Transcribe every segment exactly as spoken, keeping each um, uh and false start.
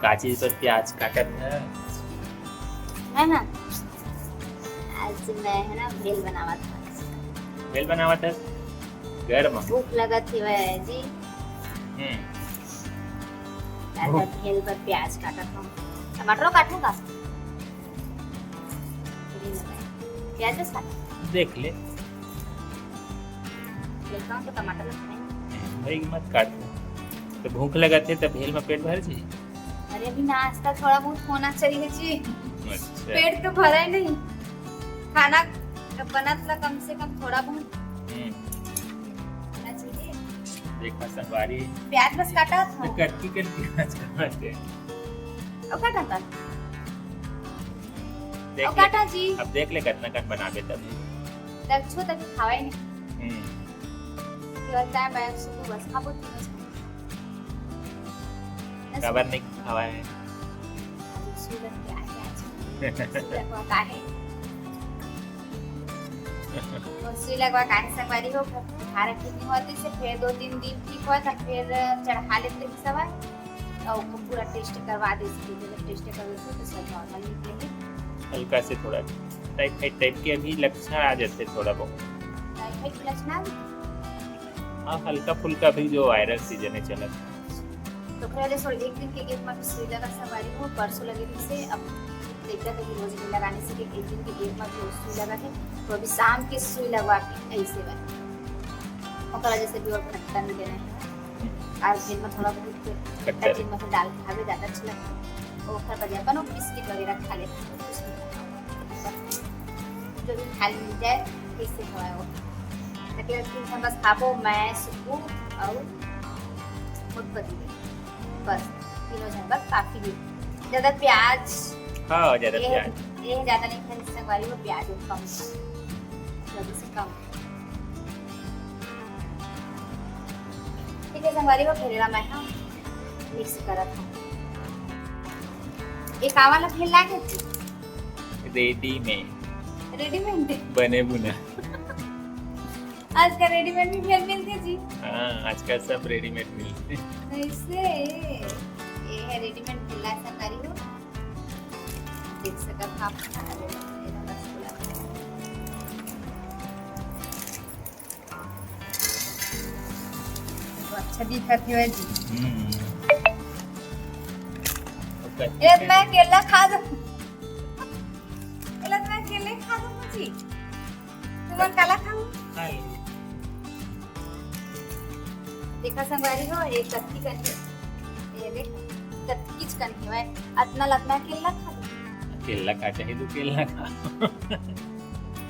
का चीज पर प्याज काटत है? है ना, आज मैं, है ना, भेल बनावत हूँ। भेल बनावत है? घर में? भूख लगत है जी। हम्म। आज भूख। मैं भेल पर प्याज काटत हूँ। टमाटरो काटूँ का? प्याज बस काटूँ? देख ले। देखता हूँ तो टमाटर लगता है। भाई मत काट। तो भूख लगत है तो भेल में पेट भर जी। अरे अभी नाश्ता थोड़ा बहुत होना चाहिए जी। अच्छा। पेट तो भरा ही नहीं, खाना बनत ला कम से कम थोड़ा बहुत। हम्म। होना चाहिए। देखा संगवारी। प्याज बस काटा था। तो कटकी कटकी प्याज काटत है। अब काटा था। देख अब ले, काटा जी। अब देख ले कितना कन बनाबे तब। तब छो तक खावा ही नहीं। हम्म। केवल चाय मैं सुबह बस खाबो तीनों। काबर नहीं खावा है? सुई लगवा का है? सुई लगवा का है? सुई लगवा का है संगवारी हो? बुखार ठीक नहीं होती से फिर दो तीन दिन ठीक हुआ था, फिर चढ़ा लेते हैं सवाई और पूरा टेस्ट करवा दे इसके, जब टेस्ट करवे से तो सब नॉर्मल निकले। हल्का से थोड़ा टाइफाइड टाइप के अभी लक्षण आ जाते थोड़ा बहुत। टाइफाइड के लक्षण आ गए? हाँ, हल्का फुल्का भी जो वायरल सीजन है चलत। तो खैर, सो एक दिन के गैप में भी सुई लगा संगवारी हो, परसों लगे दिन से अब देखा था कि रोज भी लगाने से कि एक दिन के गैप में भी सुई लगा थे, तो अभी शाम के सुई लगवा के ऐसे बा। ओकर वजह से भी और खट्टा नहीं देना है। आज दिन में थोड़ा बहुत खट्टा। खट्टा चीज में डाल के खावे ज्यादा अच्छा लगता है। ओकर वजह अपन वो बिस्किट वगैरह खा लेते हैं। जो भी थाली मिल जाए, कैसे खवाए वो। लेकिन तीन झन बस खाबो, मैं, सुकू और मोर पति देव। बस, तीनों झन बस काफी है। ज्यादा प्याज, हाँ, ज्यादा ये, प्याज। ये ज्यादा नहीं खाए, संगवारी हो प्याज वो कम खाए। ज्यादा से कम। ठीक है, संगवारी हो भेलेला मैं, हाँ, मिक्स करत हूँ। ये का वाला भेल लागे थी? रेडीमेड। रेडीमेड? बने बुना। आजकल रेडीमेड भी भेल मिलते जी। हाँ, आजकल सब रेडीमेड मिलते। ऐसे, ये है रेडीमेड भेला संगवारी हो। देख सकत आप, अरे, ये वाला रसगुल्ला। तो अच्छा दिखत हे जी। हम्म। ए, मैं अकेला खा दो। ए, मैं अकेले खा दो जी। तुमन काला खाऊ? खा ले। देखा संगवारी हो, एक कतकी कन हे। ये देख, कतकीच कन हे भाई। अतना लतना केला खा। केला खा, चाहे तू केला खा।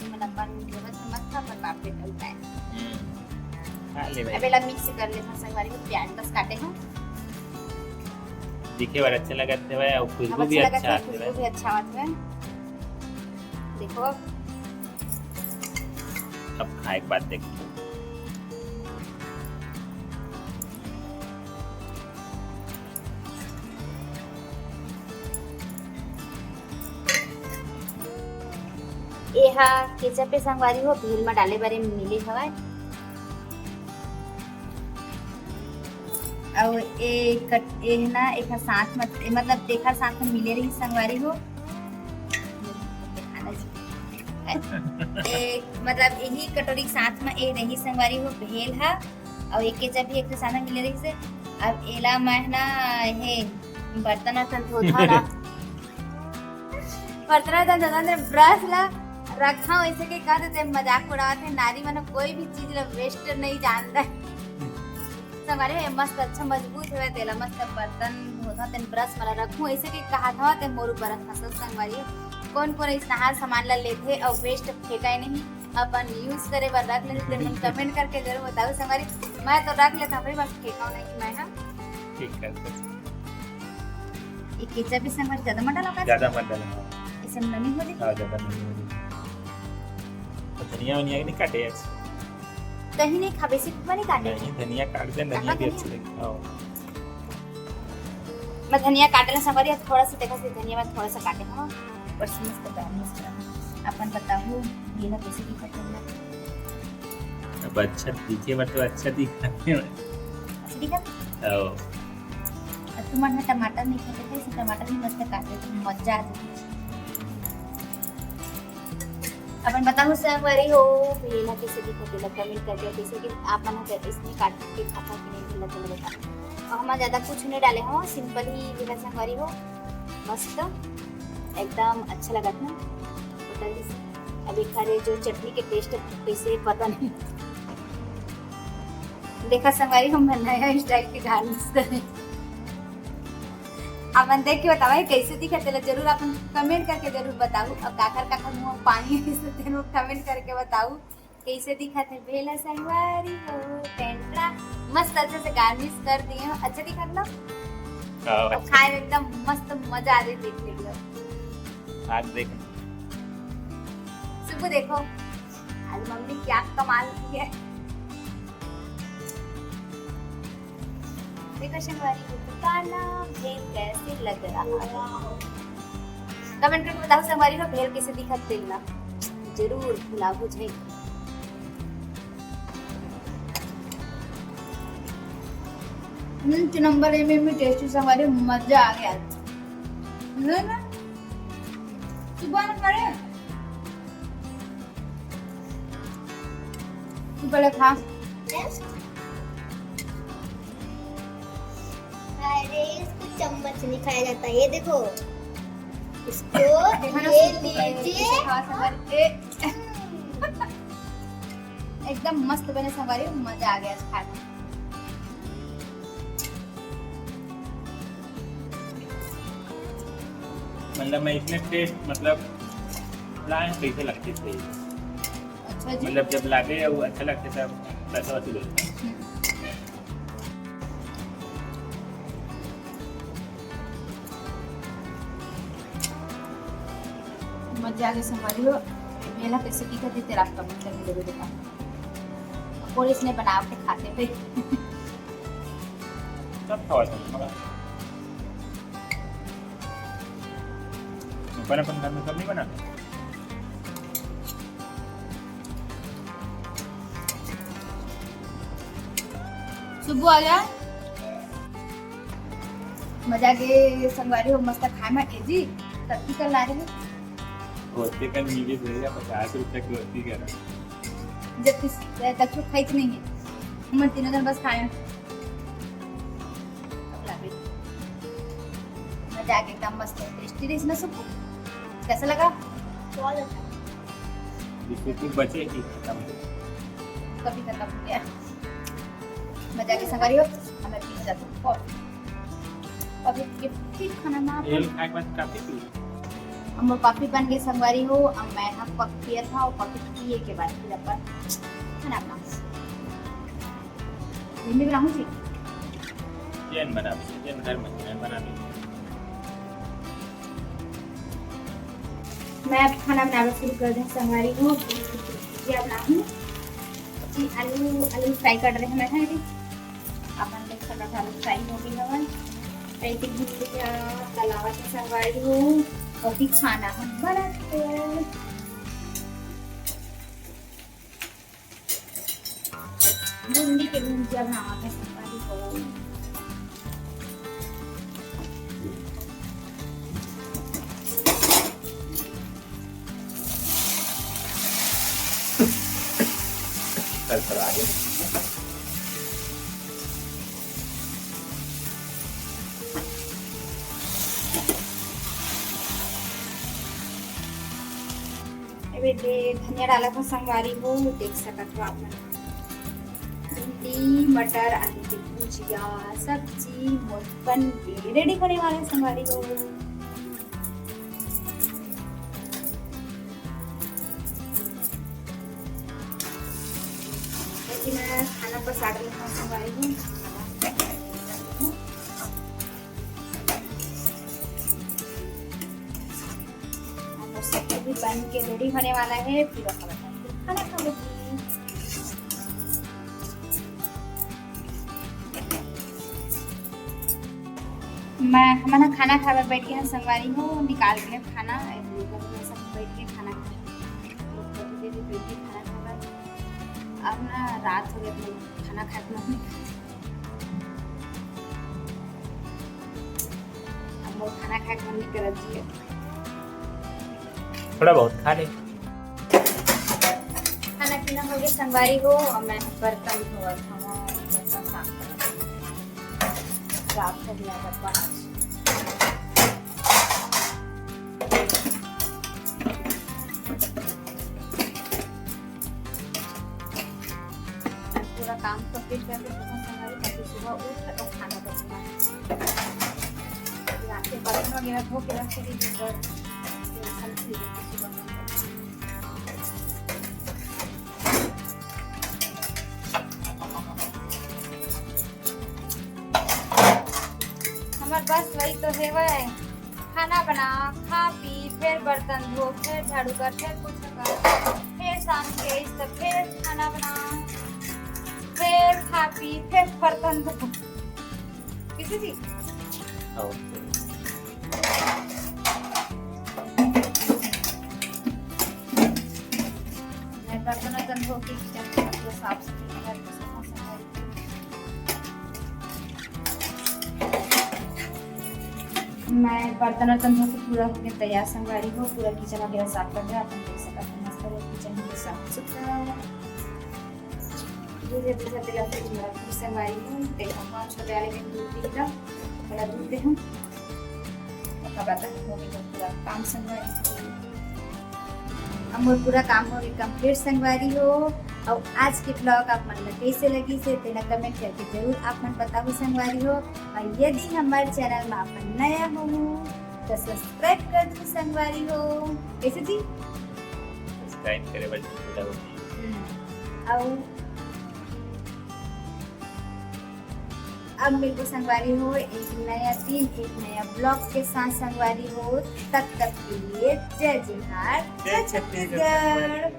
मन अपन जरूरत से मत खा, पर बाप बेटा उठाए। हम्म। खा ले भाई। अब एला मिक्स कर ले, संगवारी हो, प्याज बस काटे हूँ। दिखे बर अच्छा लगत हे भाई, और खुशबू भी अच्छा आथे भाई। खुशबू भी अच्छा आथे। देखो, अब खाए के बाद देखो। एहा केचप के संगवारी हो, भेल म डाले बर मिले हवय। अउ ए कट-, ए ना, एकर साथ म, ए मतलब, तेकर साथ म मिले रही संगवारी हो। ए, मतलब, यही कटोरी के साथ म ए रही संगवारी हो, भेल हा, अउ एक केचप भी एक साथ म मिले रही से। अब एला मैं ना, हे, बर्तन असन धोथा ना। बर्तन असन धोथा, ब्रश ला रखा, वैसे के कह देते, मजाक उड़ावत हे, नारी मन कोई भी चीज ला वेस्ट नहीं जानता है। संगवारी हो, ये मस्त अच्छा मजबूत हवय, तेला मस्त बर्तन धोथा, तेन ब्रश वाला रखूं, ऐसे के कहा था, ते मोर ऊपर हंसत संगवारी हो। कौन कौन इस नहार सामान ला लेथे और वेस्ट फेंकाय नहीं, अपन यूज करे बर रख लेथे, तेन मन कमेंट करके जरूर बताओ संगवारी। मैं तो रख लेता हूँ भाई, बस फेंकाओ नहीं मैं, हाँ। ठीक है, सर। ये केचप भी संगवारी ज्यादा मत डालो का? ज्यादा मत डालो, हाँ। इसे नमी हो जाएगी। हाँ, ज्यादा नमी हो जाएगी। तो धनिया वनिया नहीं काटे आज? दही नहीं खाबे, सिर्फ बनी काटे। नहीं, धनिया काट दे, धनिया काटा भी धनिया? अच्छा लगेगा। हाँ। मैं धनिया काटे ला संगवारी, थोड़ा सा देखा से धनिया मैं थोड़ा सा काटे हूँ, पर समझ के बैलेंस करना। अपन बताओ, ये ना कैसे भी पसंद है। अब अच्छा दिखे बर तो अच्छा दिखाते हैं। अच्छा दिखा? हाँ। अब तुमन ह टमाटर नहीं खाते थे, इसमें टमाटर भी मस्त काटे थे, मजा आ जाए। अपन बताओ संगवारी हो, भेल ह कैसे दिखत हे, कमेंट करके, कैसे कि आप मन ह इसमें काट के खाता कि नहीं, भेल ला तो बताओ। और हम ज्यादा कुछ नहीं डाले हो, सिंपल ही भेल ह संगवारी हो, मस्त, एकदम अच्छा लगत ना। पता नहीं अब एक खारे जो चटनी के टेस्ट कैसे, पता नहीं। देखा संगवारी, हम नया स्टाइल के गार्निश करें। अपन देख के बताओ, ये कैसे दिखत हे, जरूर अपन कमेंट करके जरूर बताओ। अब काकर काकर मुंह पानी से तेनो कमेंट करके बताओ, कैसे दिखत हे भेल ह संगवारी हो। टेंटरा मस्त अच्छे से गार्निश कर दिए हो, अच्छा दिखत ना? हाँ, अब अच्छा। खाए में एकदम मस्त मजा आ जाए, देख लीजिए। आज देख। सुबह देखो, आज मम्मी क्या कमाल की है। देखो संगवारी हो, दुकाना भेल कैसे लग रहा है? कमेंट करके बताओ संगवारी हो, भेल कैसे दिखत तेल ना, जरूर भुलाबू झे। मिर्च नंबर एम एम टेस्टी संगवारी, मजा आ गया। है ना? सुबह न पड़े। तू पहले खा। अरे, इसको चम्मच नहीं खाया जाता। ये देखो, इसको देखा ना, ये सबको पहले लीजिए। इसे खा संगवारी। ए। एकदम मस्त बने संगवारी, मजा आ गया आज खा के। मतलब मैं इसमें टेस्ट, मतलब लाए कैसे लगते थे, अच्छा जी। मतलब जब लागे वो अच्छा लगता था, पैसा वसूल होता। हम्म। मजा आ गया संगवारी हो, मेला कैसे दिखत हे तेरा आपका मतलब जरूर बता। और इसने बना के खाते थे। सब खवा सकते मगर अपन अपन घर में सब नहीं बनाते। सुबह आ जा। मजा के संगवारी हो, मस्त खाए में ए जी, तब की कर ला रहे हो? होती का नीली भैया पचास रुपए की होती कह रहा। जब किस, तब तो खाई नहीं है। हम तीनों दिन बस खाए। मजा आ गया, एकदम मस्त टेस्टी डिश ना सुबह। कैसा लगा? बहुत अच्छा। इसको तू बचे ही खत्म। कभी खत्म हो गया। मजा के संगवारी हो, हमें पी जाते हैं कॉफी। कॉफी के फिर खाना ना तेल खाए के बाद कॉफी पी। हम लोग कॉफी बन के संगवारी हो, अब मैं हम कॉफी पिया था और कॉफी पिए के बाद फिर अपन खाना बनाऊँ। भिंडी बनाऊँ जी? जेन बना दीजिए, जेन घर में जेन बना दीजिए। मैं अब खाना बनाना शुरू कर दें संगवारी हो। भुजिया बनाऊँ जी, आलू, आलू फ्राई कर रहे हैं मैं, है जी। अपन देख सकत हव, फ्राई हो गई हवय। कइसे भुजिया तलावा के संगवारी हो, अभी खाना हम बनाते हैं। भिंडी के भुजिया बनावत हे संगवारी हो। कर, कर आगे। एमे दे धनिया डालत हव संगवारी हो, देख सकत हो आप मन। भिंडी, मटर, आलू के भुजिया, सब्जी मोर बन के रेडी होने वाला है संगवारी हो। अभी मैं खाना पसार रही हूँ संगवारी हो। और सब भी बन के रेडी होने वाला है, फिर अपन खाना खा लेंगे। मैं, हमन ह खाना खाए बर बैठ गे हन संगवारी हो, निकाल के खाना, सब बैठ के खाना खाए। बैठ के खाना खाए बर। अब ना रात हो गया, खाना खाए के मन नहीं करता। खाना खाए के मन नहीं करत जी। थोड़ा बहुत खा ले। खाना पीना हो गया संगवारी हो, और मैं बर्तन धोवत हूँ, बर्तन साफ करत हूँ। रात हो गया बर्तन आज। पूरा काम complete करके सुबह संगवारी, ताकि सुबह उठ और खाना बनाना। रात के बर्तन वगैरह धो के रख दीजिए, तो tension free रहती सुबह। हमार बस वही तो हेवय, खाना बना, खा पी, फिर बर्तन धो, फिर झाड़ू कर, फिर पोछा कर, फिर शाम के इस तक फिर खाना बना, फिर खा पी, फिर बर्तन धो। किसी जी? हाँ। मैं बर्तन वर्तन धो के kitchen को साफ सुथरा करके सफा सफाई। मैं बर्तन वर्तन धो के पूरा हो गया तैयार संगवारी हो, पूरा kitchen वगैरह साफ कर दिया, अपन देख सकत हो मस्त हो kitchen हो गया साफ सुथरा। दूध है, दूध है, तेल है, दूध में रखी संगवारी हो, देखो पाँच छोटे वाले में दूध पी था, बड़ा दूध दे हम। ओकर बाद हो गया पूरा काम संगवारी हो। अब मोर पूरा काम हो गया complete संगवारी हो। और आज के vlog आप मन ला कैसे लगिस हे तेला comment करके जरूर आप मन बताहू संगवारी हो। और यदि हमारे channel में आप मन नया हो तो subscribe कर दू संगवारी हो। कैसे जी? Subscribe करे बर भूलहू नहीं। हम्म। और अब मिलबो संगवारी हो एक नया दिन, एक नया vlog के साथ संगवारी हो। तब तक के लिए जय जोहार, जय जय छत्तीसगढ़। छत्तीसगढ़।